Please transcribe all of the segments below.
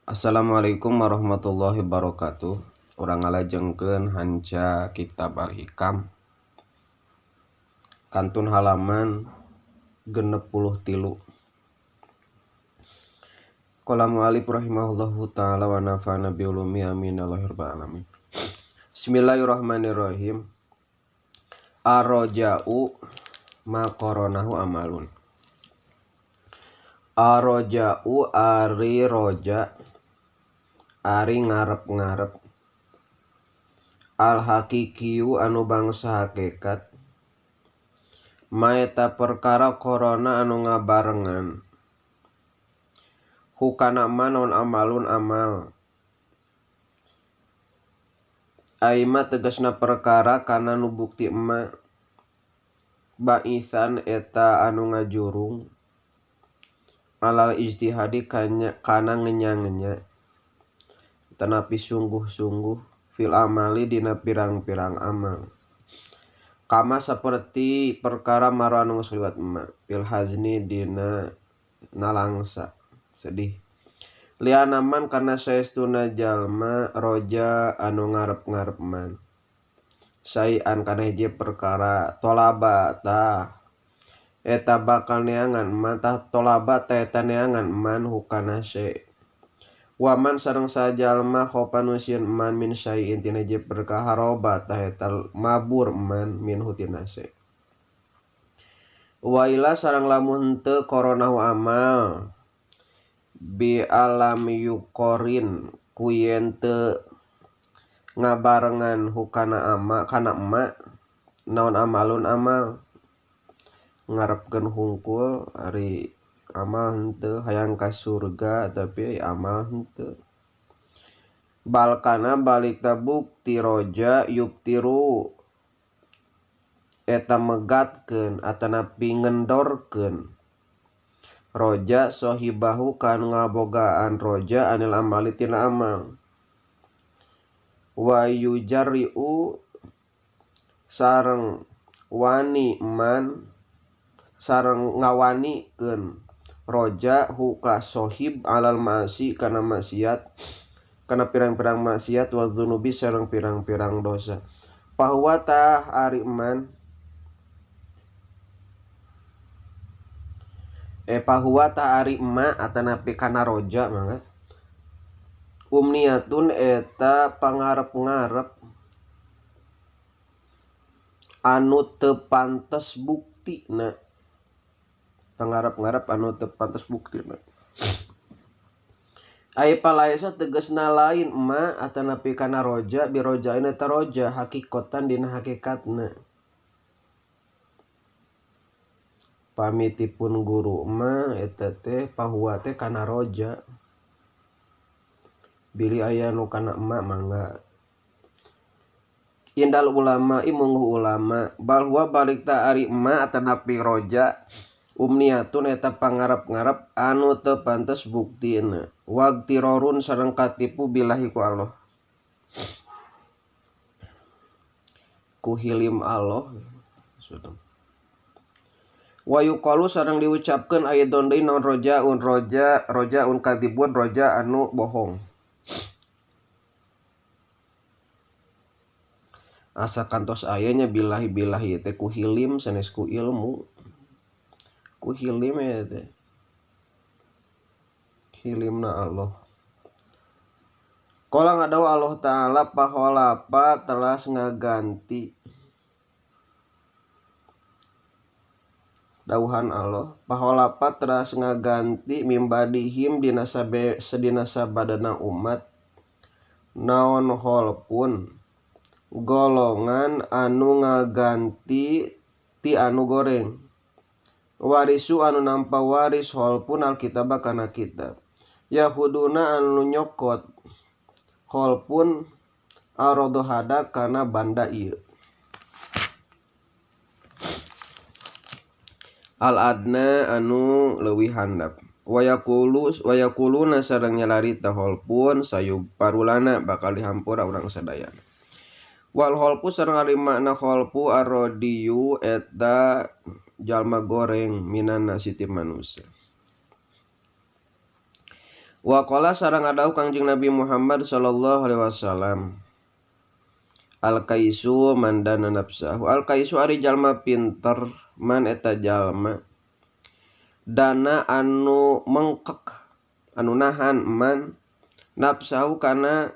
Assalamualaikum warahmatullahi wabarakatuh. Urang ngalajengkeun hanca kitab Al-Hikam kantun halaman 63. Qala mu'allif rahimahullahu ta'ala wa nafa'ana bi ulumi amin Allahumma alamin. Bismillahirrahmanirrahim. Ar-raja'u ma qaranahu amalun. Ar-raja'u ari roja, ari ngarep-ngarep. Al-hakikiyu anu bangsa hakikat. Maeta perkara korona anu ngabarengan. Hukana ma naon amalun amal. Aima tegasna perkara kana nu bukti ema. Ba'isan eta anu ngajurung. Alal ijtihadi kana ngenya-ngenya. Tanapi sungguh-sungguh fil amali dina pirang-pirang amal. Kama seperti perkara maro anu geus liwat ema fil hazni dina nalangsa sedih. Lianaman kana saestuna jalma roja anu ngarep-ngarep man. Sayan kana hiji perkara tolaba tah eta bakal neangan man tah tolaba tah eta neangan man hukana se. Waman sareng sajalma khofa nu sieun man min syai'in tina hiji perkara haroba tah eta mabur man minhu tina se. Waila sareng lamun henteu koronahu amal bi alam yukorin ku yen teu ngabarengan hukana ama kana emak naon amalun amal ngarepkeun hungkul ari amal henteu hayang ka surga tapi amal henteu. Balkana balik ta bukti roja yuptiru eta megatkeun atanapi ngendorkeun roja sohibahu kan ngabogaan roja anil amali tina amal. Wa yujarri'u sareng wani man sareng ngawanikeun roja huka sohib alal ma'asi kana maksiat kana pirang-pirang maksiat wa dzunubi sareng pirang-pirang dosa. Pahuwa tah ari man pahuwa tah ari ma atanapi kana roja mangga umniatun eta pangarep-ngarep anu teu pantes buktina. Pangarep-ngarep anu teu pantes buktina. Ai palaesa tegasna lain ma atanapi kana roja birojain eta roja hakikatan dina hakikatna. Pamitipun guru ma eta teh pahuwa teh kana roja. Bilih aya nu kana emak mangga. Indal ulama imungguh ulama bal huwa balik ta ari emak atanapi roja umniatun eta pangarep-ngarep anu teu pantes buktina. Wagtirorun sareng katipu billahi ku Allah. Ku hilim Allah. Wa yuqalu sareng diucapkeun aidon deui naon rojaun roja rojaun kadibun roja anu bohong. Asa kantos aya nya billahi billahi teh ku hilim sanes ku ilmu. Ku hilim ya teh. Hilimna Allah. Qala ngadawu Allah Ta'ala paholapa telah ngaganti dauhan Allah paholapa telah ngaganti mimbadihim dina sabe sedina sabadana umat naon holpun golongan anu ngaganti ti anu goreng warisu anu nampa waris holpun alkitab kana kitab Yahuduna anu nyokot holpun arodohada kana banda ieu al adna anu leuwih handap wayakuluna sareng nyalarita holpun sayub parulana bakal dihampura urang sadayana. Wal holpu sareng ari makna holpu arrodiyu eta jalma goreng minan nasi ti manusia. Wa qala sareng ngadawuh Kangjeng Nabi Muhammad sallallahu alaihi wasallam Al kaisu man dana nafsahu al kaisu ari jalma pinter man eta jalma dana anu mengkek anu nahan man nafsahu kana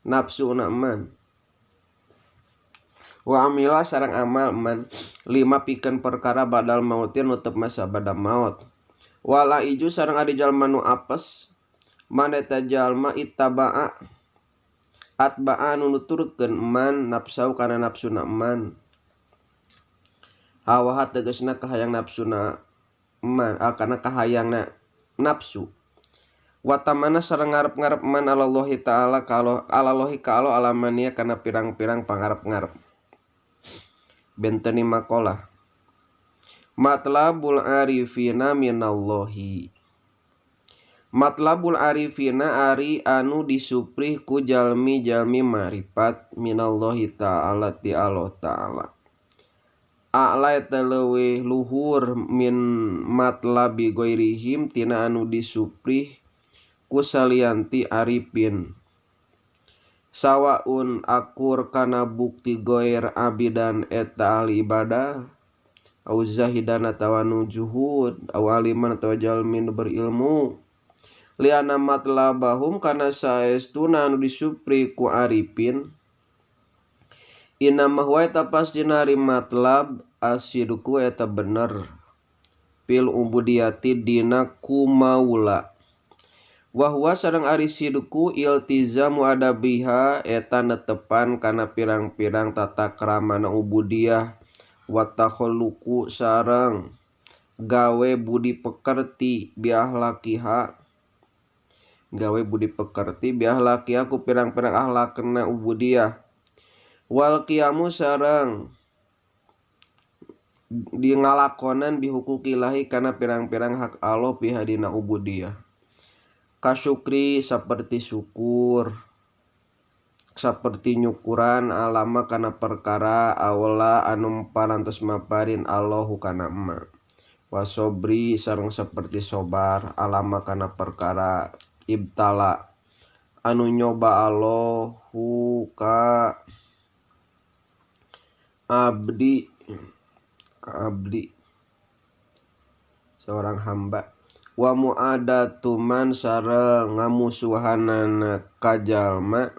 nafsuna man wa amila sareng amal man lima pikeun perkara badal mauti nutup masa bada maut wala iju sareng ari jalma nu apes man eta jalma ittabaa atba'a nu nuturkeun man nafsahu kana nafsuna man hawaha tegasna kahayang nafsuna man kana kahayangna nafsu watamana sareng ngarep-ngarep man alallahi ta'ala kalau alallahi ka Allah alamania kana pirang-pirang pangarep-ngarep benten makalah matlabul arifina minallahi matlabul arifina ari anu disuprih ku jalmi-jalmi marifat minallahi ta'ala ti Allah ta'ala a'la eta leuwih luhur min matlabi ghairihim tina anu disuprih ku salianti arifin sawaun akur kana bukti ghair abidan eta ahli ibadah au zahidan atawa nu juhud au aliman atawa jalmi nu berilmu liana matlabahum kana saestuna anu disupri ku arifin inama huwa eta pastina ari matlab asidku eta bener fil ubudiyati dina kumaula wa huwa sareng ari sidku iltizamu adabiha eta netepan kana pirang-pirang tata kramana ubudiyah wa takhalluqu sareng gawe budi pekerti biahlakiha gawe budi pekerti biahlakiha ku pirang-pirang ahlakna ubudiyah wal qiyamu sareng di ngalakonan bihuquqillahi kana pirang-pirang hak Allah fiha dina ubudiyah kasyukri seperti syukur seperti nyukuran alama kana perkara awla anu parantos maparin Allahu kana emma wasobri sareng seperti sobar alama kana perkara ibtala anu nyoba Allahu ka abdi ka abdi seorang hamba wa muadatu man sareng ngamusuhanana ka jalma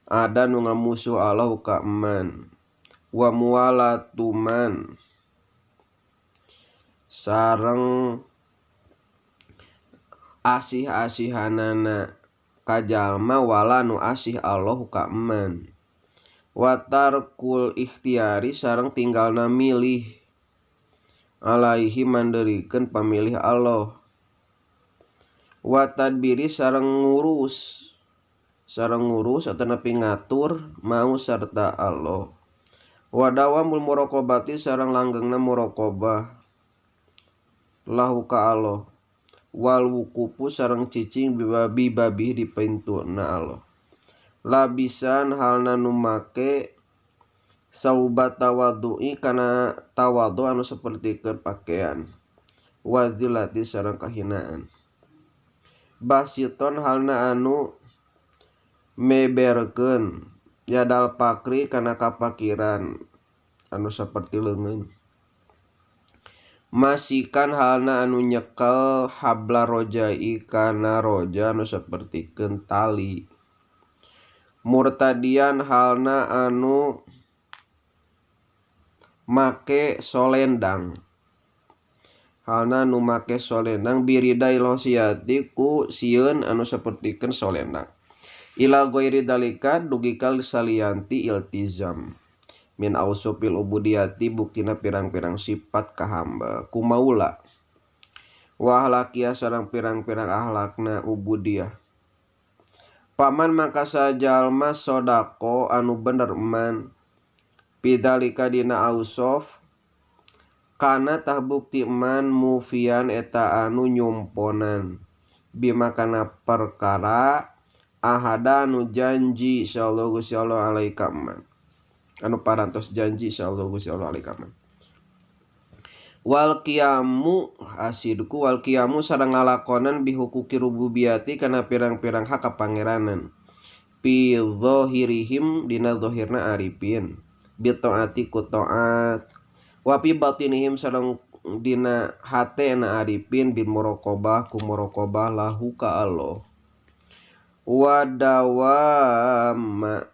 ada nu ngamusuh Allahu ka man wa muwalatu man sareng asih-asihanana ka jalma wala nu asih Allahu ka man wa tarkul ikhtiari sareng tinggalna milih alaihi manderikeun pamilih Allah wa tadbiri sareng ngurus atanapi ngatur mau serta Allah wa dawamul muraqabati sareng langgengna muraqabah lahu ka Allah wal wukufu sareng cicing bibabi di pintuna Allah labisan halna nu make saubat tawadhu'i kana tawadhu anu sapertikeun pakaian wazilati sareng kahinaan basiton halna anu meberkeun yadal pakri kana kapakiran anu saperti leungeun masikan halna anu nyekel habla rojai kana roja anu sapertikeun tali murtadian halna anu make solendang halna nu make solendang biridai losiati ku sieun anu sapertikeun solendang ila ghairi dalika dugi ka salianti iltizam min ausufil ubudiyati buktina pirang-pirang sifat ka hamba kumaula wa ahlakia sareng pirang-pirang ahlakna ubudiyah paman maka sajalma sodako anu bener man pidzalika dina ausof kana tah bukti man mufian eta anu nyumponan bima kana perkara ahada anu janji insyaallah Gusti Allah alaika man anu parantos janji insyaallah Gusti Allah alaika man Wal qiyamu asidku wal qiyamu sareng ngalakonan bihuquqi rububiyati kana pirang-pirang hak kapangeranan fi zahirihim dina zahirna arifin bi taati ku taat wa fi batinihim sareng dina hatena arifin bil muraqabah ku muraqabah lahu ka Allah wa dawama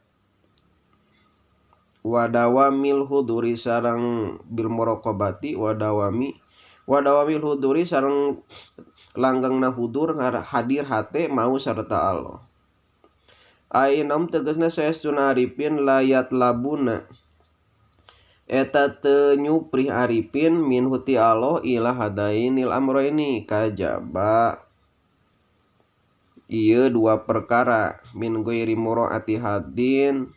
wadawamil huduri sareng bil muraqabati wadawamil huduri sareng langgengna hudur hadir hate mau sarta Allah. Ainam tegasna saestuna arifin layat labuna eta teu nyuprih arifin min huti Allah ila hadainil amroini kajaba ieu dua perkara min ghairi muraati hadin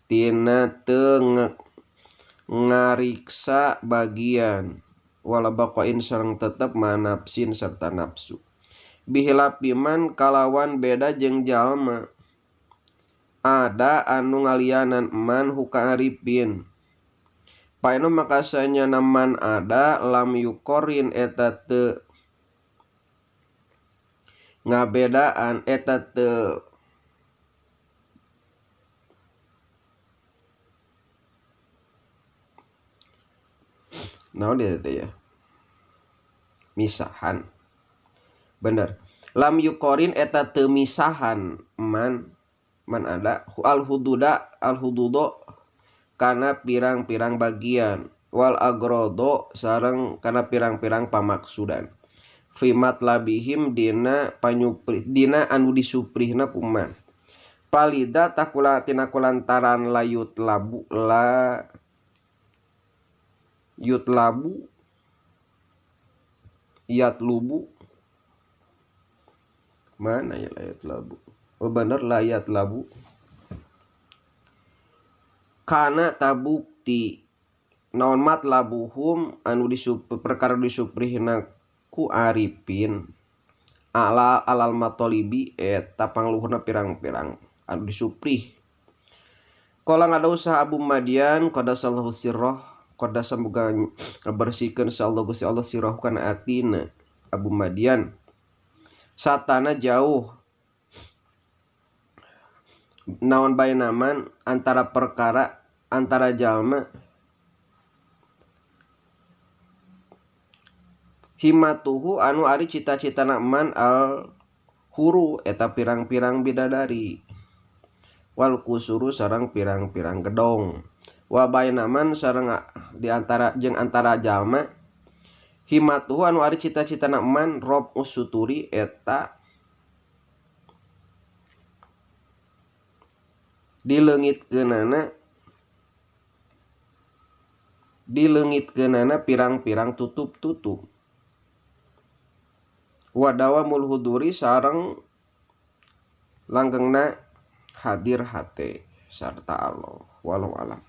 tina teu ngariksa bagian wala baqain sareng tetep manapsin serta nafsu bihilapiman kalawan beda jeung jalma ada anu ngalianan man huka arifin paino makasanya naman ada lam yukorin eta teu ngabedaan eta teu naon dia teh ya misahan bener lam yukorin eta teu misahan man man ada al hududa al hududo kana pirang-pirang bagian wal agrodo sareng kana pirang-pirang pamaksudan fi matlabihim dina panyupri dina anu disuprihna kuman palida takula tina kulantaran layut labu la yutlabu yatlubu mana ya layut labu oh bener layat labu kana tabukti naon matlabuhum anu perkara disuprihna ku arifin ala alal matolibi eta pangluhurna pirang-pirang anu disuprih. Qala ngada usaha Abu Madian qadasallahu sirrah qadasa muga ngabersihkeun insyaallah Gusti Allah sirah kana atina Abu Madian satana jauh naon bainaman antara perkara antara jalma himatuhu anu ari cita-citana man al huru eta pirang-pirang bidadari wal kusuru sareng pirang-pirang gedong wa bainaman sareng di antara jeung antara jalma himatuhu anu ari cita-citana man rob usuturi eta dileungitkeunana pirang-pirang tutup-tutup wadawa mulhuduri sareng langgengna hadir hate sarta Allah walau alam.